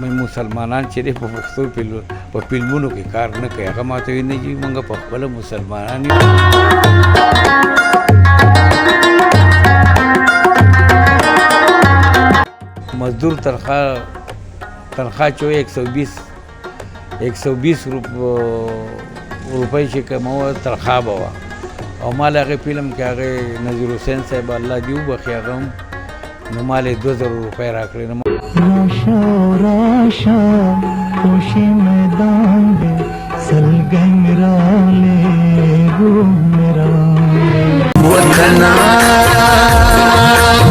مې مسلمانان چې په پښتو په فلمونو کې کار نه کوي. هغه ماته وایي نه جي، موږ په خپله مسلمانان یو. مزدور تنخواه چې وایي 120 روپۍ چې کومه وه تنخواه به وه. او ما له هغې فلم کې هغې نظیر حسین صاحب الله دې وبخښي، هغه هم نو ما له یې 2000 روپۍ راکړې. نو راشه راشه خوشي میدان دی، سلګۍ مې راغلې، روح مې راغلی. وطنا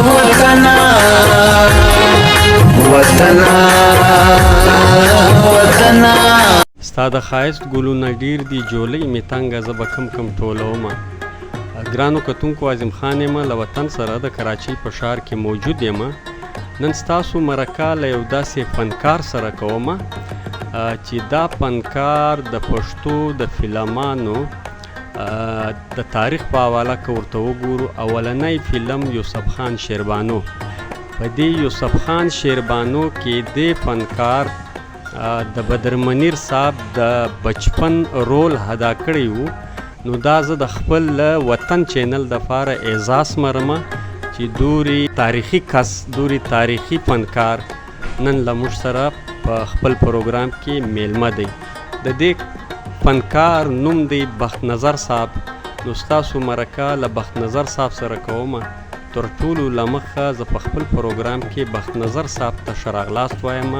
وطنا وطنا وطنا. ستا د ښایست ګلونه ډیر دي، جولۍ مې تنګه، زه به کم کم ټولومه. ګرانو کتونکو، عظیم خان یم، له وطن سره د کراچۍ په ښار کې موجود یم. نن ستاسو مرکه له یو داسې فنکار سره کوم چې دا فنکار د پښتو د فلمانو د تاریخ په حواله که ورته وګورو، اولنی فلم یوسف خان شیربانو، په دې یوسف خان شیربانو کې دې فنکار د بدر منیر صاحب د بچپن رول ادا کړی وو. نو دا زه د خپل وطن چینل د پاره اعزاز مرمه چې دوري تاریخي کس، دوري تاریخي فنکار نن له موږ سره په خپل پروګرام کې میلمه دی. د دې فنکار نوم دی بخت نظر صاحب. نو ستاسو مرکه له بخت نظر صاحب سره کومه. تر ټولو له مخه زه په خپل پروګرام کې بخت نظر صاحب ته ښه راغلاست وایم.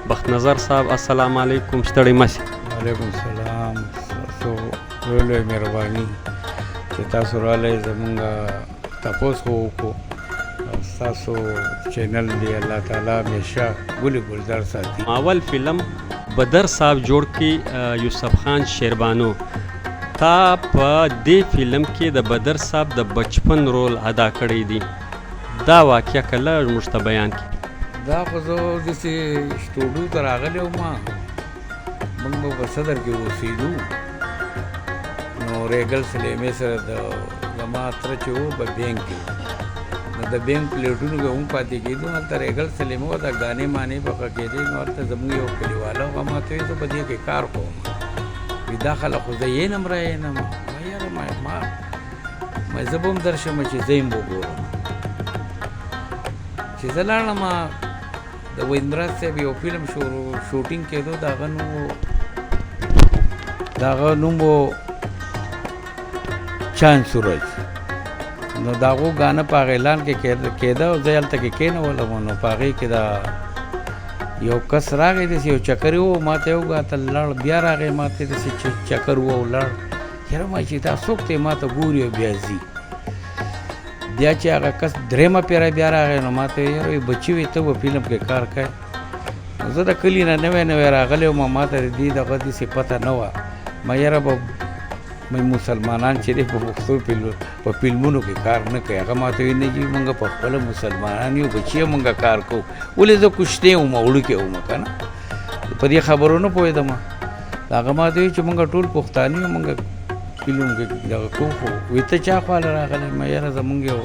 بخت نظر صاحب، السلام علیکم، ستړی مه شئ. وعلیکم السلام، ستاسو لوی لوی مهرباني چې تاسو راغلی، زمونږ تپوس خو وکړو. ستاسو چینل دی الله تعالی همیشه ګل ګلزار ساتي. اول فلم بدر صاحب جوړ کی یوسف خان شیربانو، تا په دې فلم کې د بدر صاحب د بچپن رول ادا کړی دی. دا واقعه کله موږ ته بیان کړي؟ دا خو زه داسې سټوډیو ته راغلی وم، موږ به په صدر کې اوسېدو. نو ریګل سلیمې سره د زما تره چې و په بینک کې، نو د بینک پلیټونو کې هم پاتې کېدو. هلته ریګل سلیمه وه، د ګانې مانې به ښه کېدې. نو هلته زموږ یو کلیواله هغه ما ته وایي زه په دې کې کار کوم، وایي دا خلک خو زه یې نم را یې نم. ما یاره ما زه به هم درشم چې زه یې هم وګورم. چې زه لاړم، د ویندراج صاحب یو فلم شوټینګ کېدو، د هغه نوم و، د هغه نوم و چاند سورج. نو د هغو ګانه په هغه اعلان کې کېده او زه هلته کې کېنولم. نو په هغې کې دا یو کس راغی، داسې یو چکر یې و، ما ته یې وکتل، لاړ. بیا راغی، ما ته داسې چکر و او لاړ. یاره ما چې دا څوک دی، ما ته ګوري او بیا ځي. بیا چې هغه کس درېیمه پېره بیا راغی، نو ما ته یې یاره وایي بچي وې ته به فلم کې کار کوې. نو زه د کلي نه نوی نوی راغلی وم، ما ته د دې دغه داسې پته نه وه. ما یاره به مې مسلمانان چې دی په پښتو په فلمونو کې کار نه کوي. هغه ما ته وایي نه جي، موږ په خپله مسلمانان یو بچي، موږ کار کوو. ولې زه کوچنی وم، وړوکی وم که نه، په دې خبرو نه پوهېدم. هغه ما ته وایي چې موږ ټول پښتانه یو، موږ فلم کې دغه کوو. خو وایي ته چا خواله راغلی؟ ما یاره زموږ یو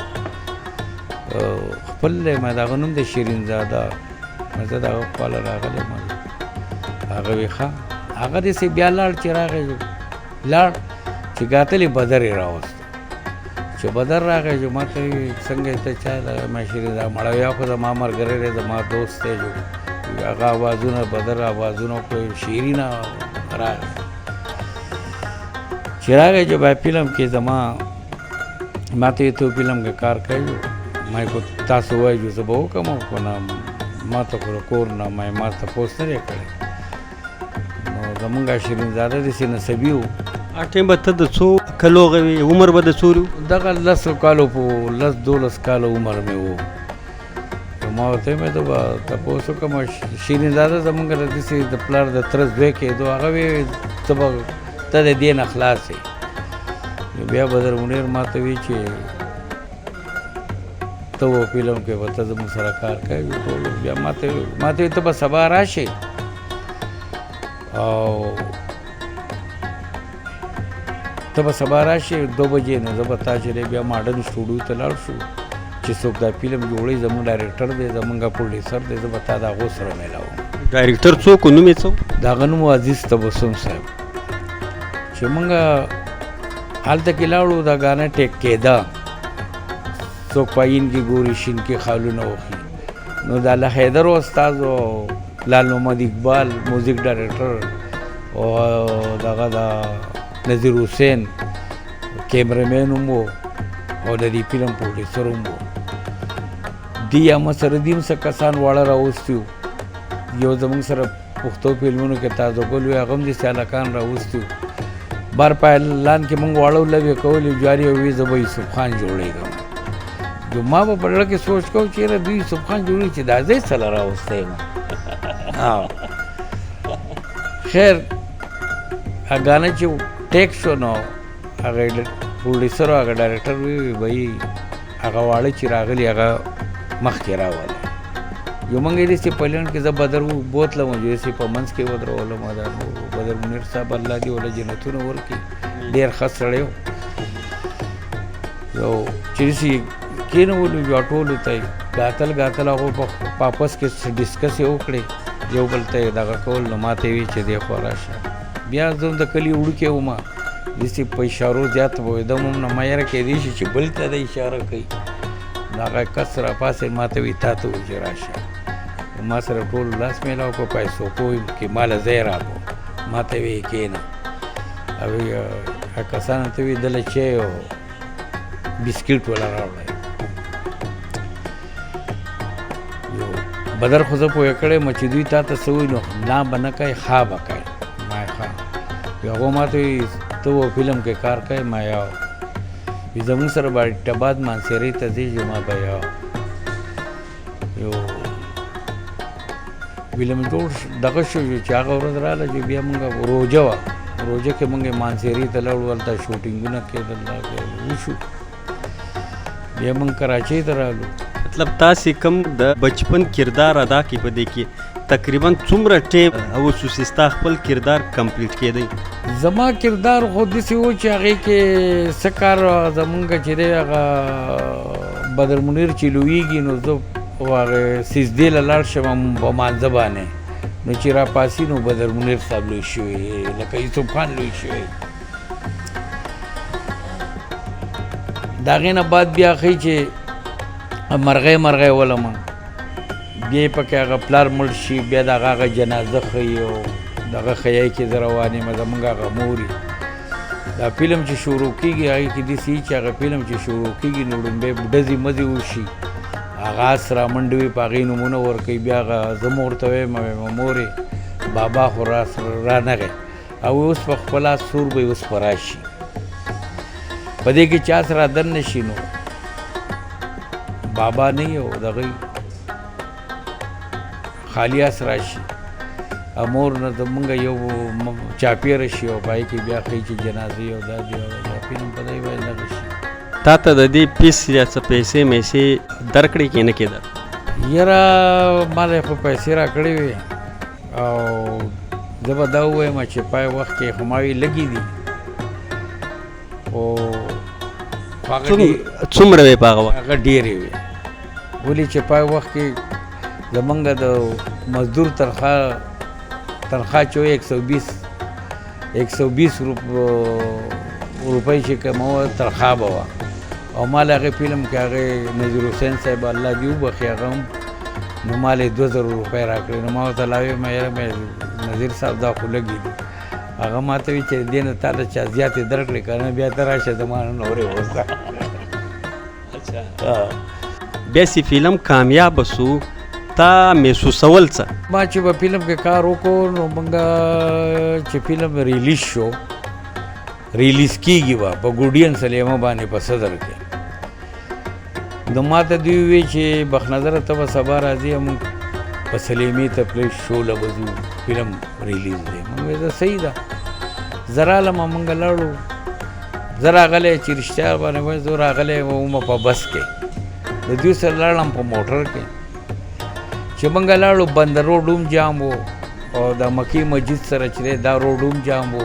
خپل دی، ما د هغه نوم دی شیرین زاده، ما زه د هغه خواله راغلی یم. هغه وایي ښه. هغه داسې بیا لاړ، چې راغی لاړ چې ګاتلې بدر یې راوست. چې بدر راغی چې ما ته وایي څنګه یې ته چا ده؟ ما شیرین زاده مړه یا خو زما ملګری دی، زما دوست دی. جو هغه اوازونه بدر اوازونه وکړل، شیرینه راغی. چې راغی چې بیا فلم کې زما ما ته یې ته فلم کې کار کوي. ما یې کو تاسو وایي چې زه به وکړم او که نه، ما ته خو د کور نه ما یې ما تپوس نه دی کړی. نو زمونږ شیرین زاده داسې نصبي و. هغه ټایم به ته د څو کلو هغه وې، عمر به د څو و؟ دغه لسو کالو، په لس دولس کالو عمر مې و. نو ما ورته وویل زه به تپوس وکړم. شیرین زاده زمونږ د داسې د پلار د تره زوی کېدو. هغه ویې ته به ته د دې نه خلاص یې. نو بیا بدر منیر ما ته وایي چې ته و فلم کې به ته زموږ سره کار کوې ټولو. بیا ما ته وایي ته به سبا راشې او ته به سبا راشې 2 بجې، نو زه به تا چې دی بیا ماډرن سټوډیو ته لاړ شو. چې څوک دا فلم جوړوي، زموږ ډایرکټر دی، زموږ پروډیوسر دی، زه به تا د هغو سره میلاوم. ډایرکټر څوک و، نوم یې څه و؟ د هغه نوم عزیز تبسم صاحب. چې موږ هلته کې لاړو، دا ګانه ټیک کېده، څوک پاین کې ګوري، شین کې خالونه وښي. نو د الله حیدر استاد او لال محمد اقبال میوزیک ډایرکټر او دغه د نظیر حسین کیمرمین هم و او د دې فلم پروډیوسر هم و. دي یا ما سره دي هم څه کسان واړه راوستي وو. یو زموږ سره پښتو فلمونو کې تازه ګل وي، هغه هم داسې هلکان راوستي وو. بار په اعلان کې موږ واړه لوې کولې، جواري وي زه به یوسف خان جوړېږم. نو ما به په زړه کې سوچ کوو چې یاره دوی یوسف خان جوړېږي، چې دا زه یې څه له راوستی یم. خیر هغه ګانه چې ټیک شو، نو هغه پروډیوسر او هغه ډایرکټر وی بهي هغه واړه چې راغلي هغه مخکې راوله. یو موږ یې داسې په لنډ کې زه بدر بوتلم، چې داسې په منځ کې ودرولم. دا بدر منیر صاحب الله دې وله جنتونه ورکړي، ډېر ښه سړی و. یو چې داسې کېنولو، یو ټولو ته یې ګاتل ګاتل، هغو په آپس کې څه ډسکس یې وکړې، یو بل ته یې دغه کول. نو ما ته یې ویل چې دی خوا راشه. بیا زه هم د کلي وړوکی وم، داسې په اشارو زیات پوهېدم هم نه، ما یاره کېدای شي چې بل ته د اشاره کوي. نو هغه کس راپاڅېد، ما ته وایي تا ته وایي چې راشه. ما سره ټول لاس میلاو کړ، پیسو پوه کې ما له ځای راکړو، ما ته وایي کښېنه. او هغه کسانو ته وایي دله چای او بسکیټ ولا راوړی. یو بدر خو زه پوه کړی یم چې دوی تا ته څه وایي، نو نا به نه کوې، ښه به کوې. ما یې ښه. هغو ما ته وایي ته به فلم کې کار کوې؟ ما یې وی زموږ سره به ټباد مانسیرې ته ځې؟ ما به یو یو فلم جوړ دغه شو. چې هغه ورځ راغله چې بیا موږ روژه وه، روژه کې موږ مانسیرې ته لاړو، هلته شوټینګونه کېدل، دا وشو. بیا موږ کراچۍ ته راغلو. مطلب تاسې کوم د بچپن کردار ادا کړي په دې کې تقریبا څومره ټیم او چې ستا خپل کردار کمپلیټ کېدی؟ زما کردار خو داسې و چې هغې کې څه کار زمونږ چې دی، هغه بدر منیر چې لویږي، نو زه هغې سجدې له لاړ شم په مانځه باندې، نو چې راپاسي نو بدر منیر صاحب لوی شوی، لکه یوسف خان لوی شوی. د هغې نه بعد بیا ښیي چې مرغۍ مرغۍ ولمه، بیا یې پکې هغه پلار مړ شي، بیا د هغه هغه جنازه ښیي او دغه ښیی کې زه روان یم، زموږ هغه مور یې. دا فلم چې شروع کېږي هغې کې داسې چې هغه فلم چې شروع کېږي نو ړومبی ډزې مزې وشي، هغه اس رامنډې وي، په هغې نومونه ورکوي. بیا هغه زه مور ته وایم، وایم مورې بابا خو رانغی او اوس په خپل اس سور به یې اوس په راشي. په دې کې چې اس را دننه شي نو بابا نه یو دغه خالي اس راشي، مور نه زمونږ یو چاپېره شي او په هغې کې بیا ښیي چې جنازې او دا دي او دا فلم په دې باندې دغه شي. تا ته د دې پیس یا څه پیسې میسې درکړې کې نه کېده؟ یاره ما له خو پیسې راکړې وې، او زه به دا ووایم چې پای وخت کې خو ما وی لږې دي، خو څومره وې په هغه وخت؟ هغه ډېرې وې، ولې چې پای وخت کې زمونږ د مزدور تنخوا چې وه 120 روپۍ چې کومه وه تنخوا به وه. او ما له هغې فلم کې هغې نظیر حسین صاحب الله دې وبخښي، هغه هم نو ما له یې 2000 روپۍ راکړې. نو ما ورته لا ویل، ما یاره مې نظیر صاحب دا خو لږې دي. هغه ما ته ویل چې دې نه تا له چا زیاتې درکړې که نه بیا ته راشه زما نه نورې اوسه. بیا چې فلم کامیاب سو تا محسوسول څه؟ ما چې په فلم کې کار وکړو نو موږ چې فلم ریلیز شو، ریلیز کېږي به په ګوډین سلیمه باندې په صدر کې، نو ما ته دوی وویل چې بخت نظره ته به سبا راځې، موږ په سلیمې ته پلی شو له به ځو، فلم ریلیز دی. موږ ویل زه صحیح ده. زه رالم، موږ لاړو، زه راغلی چې رښتیا باندې وایم، زه راغلی وم په بس کې، د دوی سره لاړم په موټر کې. چې موږ لاړو بندر روډ هم جام و، او د مکې مسجد سره چې دی دا روډ هم جام و،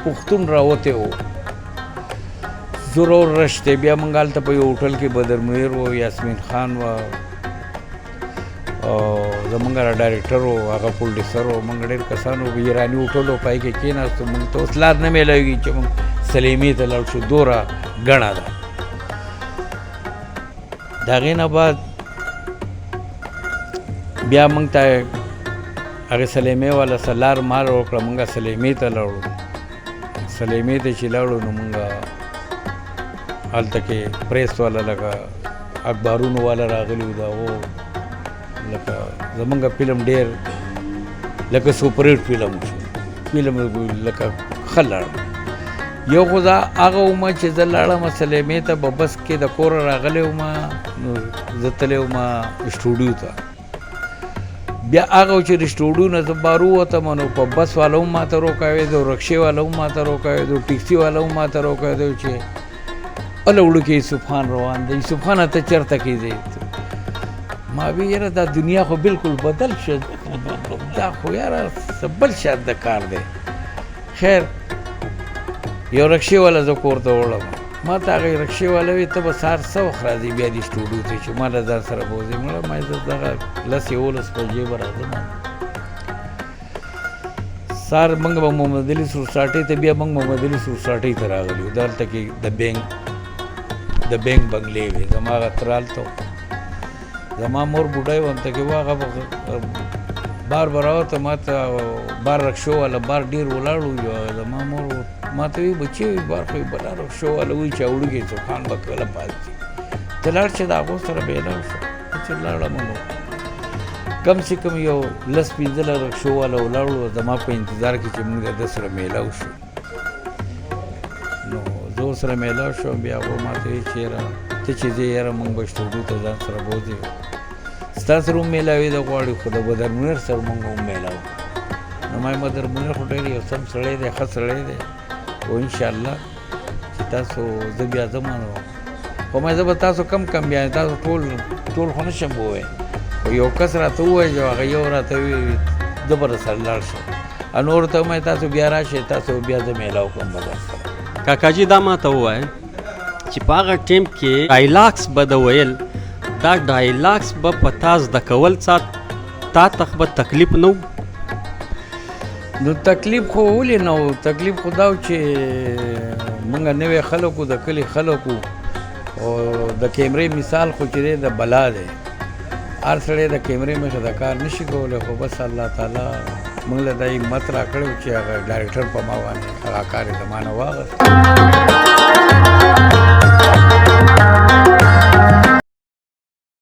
پښتون راوتی و. زورور رش دی. بیا موږ هلته په یو هوټل کې بدر منیر و، یاسمین خان و، او زمونږ ډایرکټر و، هغه پروډیوسر و، موږ ډېر کسان وو. ایراني هوټل و، په هغې کې کېناستو. موږ ته اوس لار نه میلاویږي چې موږ سلیمې ته لاړ شو، دوره ګڼه ده. د هغې نه بعد بیا موږ ته هغې سلیمې والا څه لار مال وکړه، موږ سلیمې ته لاړو. سلیمې ته چې لاړو نو موږ هلته کې پریس والا لکه اخبارونو والا راغلي وو، د هغو لکه زمونږ فلم ډېر لکه سوپرهیټ فلم شو، فلم لکه ښه لاړ. یو خو دا هغه وم چې زه لاړم سلیمې ته، په بس کې د کوره راغلی وم، نو زه تللی وم سټوډیو ته. بیا هغه چې د سټوډیو نه زه بار ووتم نو په بس والا هم ماته روکاوېدو، رکشې والا هم ماته روکاوېدو، ټیکسي والا هم ماته روکاوېدو چې هله وړوکی یوسف خان روان دی، یوسف خانه ته چېرته کېږې؟ ما وی یاره دا دنیا خو بالکل بدل شو، دا خو یاره څه بل شان د کار دی. خیر یو رکشې والا زه کور ته وړم، ما ته هغه رکشې والا وی ته به سهار څه وخت راځې بیا دې سټوډیو ته چې ما له ځان سره بوځې؟ مړه ما زه دغه 10 11 بجې به راځم. سهار موږ به محمد علي سورساټۍ ته، بیا موږ محمد علي سورساټۍ ته راغلي وو. دلته کې د بینک بنګلې وې، زما هغه تره هلته و، زما مور بوډۍ وه هلته کې وه، هغه به بار به راوته ما ته، بار رکشو والا بار ډېر ولاړ و. زما مور ما ته وی بچې وی بار خو یې بلا رکشو والا وایي چې وړوکی سبحان به کله پاتې ته لاړ شه د هغو سره بېلاو شو. چې لاړم نو کم سې کم یو 10 15 رکشو والا ولاړ و زما په انتظار کې چې موږ د ده سره میلاو شو. نو زه ورسره میلاو شوم. بیا هغو ما ته وی چې یاره ته چې ځې یاره موږ به سټوډیو ته ځان سره بوځې، ستا سره هم میلاوېده غواړي، خو د بدر منیر سره موږ هم میلاو. نو ما بدر منیر خو ډېر یو سم سړی دی، ښه سړی دی، خو انشاءالله چې تاسو زه بیا ځم نو خو ما زه به تاسو کم کم بیا تاسو ټول خو نه شم ووایي، خو یو کس راته ووایي چې هغه یو راته ووایي زه به درسره لاړ شم، نور ته ومایي تاسو بیا راشئ، تاسو بیا زه میلاو کړم به در سره. کاکاجي دا ما ته ووایه چې په هغه ټایم کې ډایلاګس به د ویل، دا ډایلاګس به په تا زده کول تا ته به تکلیف نه و؟ نو تکلیف خو ولې نه و، تکلیف خو دا و چې موږ نوی خلک وو، د کلي خلک وو، او د کیمرې مثال خو چې دی د بلا دی، هر سړی د کیمرې مخې د کار نشي کولی، خو بس الله تعالی موږ له دا همت راکړی و چې هغه ډایرکټر په ما باندې هغه کار یې زما نه واخیست.